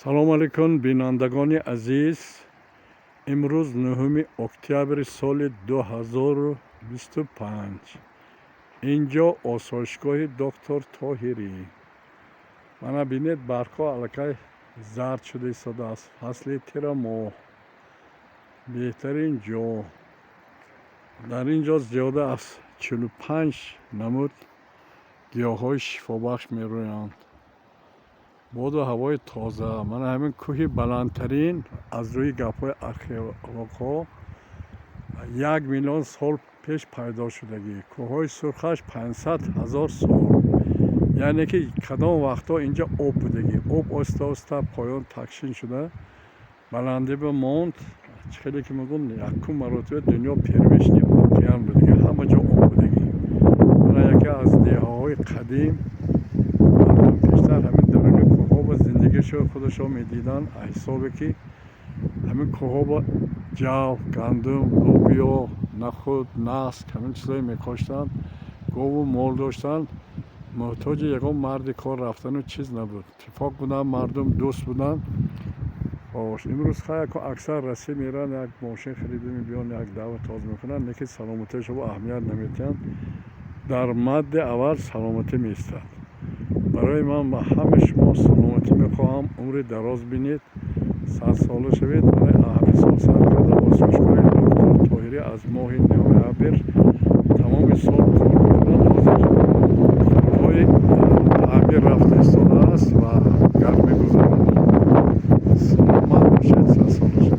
Салому алайкум, бинандагони азиз. Имрӯз 9 октябри соли 2025. Ин ҷо осоишгоҳи доктор Тоҳирӣ. Мана бинед, баргҳо аллакай зард шуда истодааст. Фасли тирамоҳ, беҳтарин ҷо. Дар ин ҷо зиёда аз 45 намуд гиёҳҳои шифобахш мерӯянд. Боду ҳавои тоза. Мана ҳамин кӯҳи баландтарин, аз рӯи гапҳои археологҳо, 1 миллион сол пеш пайдо шудагӣ. Кӯҳҳои Сурхаш 500 000 сол, яъне ки кадом вақтҳо инҷа об будагӣ. Об оҳиста оҳиста поён тақсим шуда, баландӣ бимонд. Чӣ хеле ки мегӯн, якум маротиба дунё первичный океан будагӣ, ҳама ҷо об будагӣ. Мана яке аз деҳаҳои қадим. Мардум пештар ҳамин даруни кӯҳҳо ба зиндагишо худашон медиданд, аз ҳисобе ки ҳамин кӯҳҳо ба ҷав, гандум, лӯбиё, нахӯд, наск, ҳамин чизҳое мекоштанд, гову мол доштанд. Муҳтоҷи ягон марди кор рафтану чиз набуд. Иттифоқ буданд мардум, дӯст буданд. Хош, имрӯз хай аксар Россия мераванд, як мошин харида мебиёнд, як давр тоз мекунанд, лекин саломатиашро аҳамият намедиҳанд. Дар мадди аввал саломатӣ меистад. Барои ман ба ҳамаи шумо саломатӣ мехоҳам, умри дароз бинед, 100-сола шавед. Барои ҳамин сол сар карда осоишгоҳи доктор Тоҳирӣ аз моҳи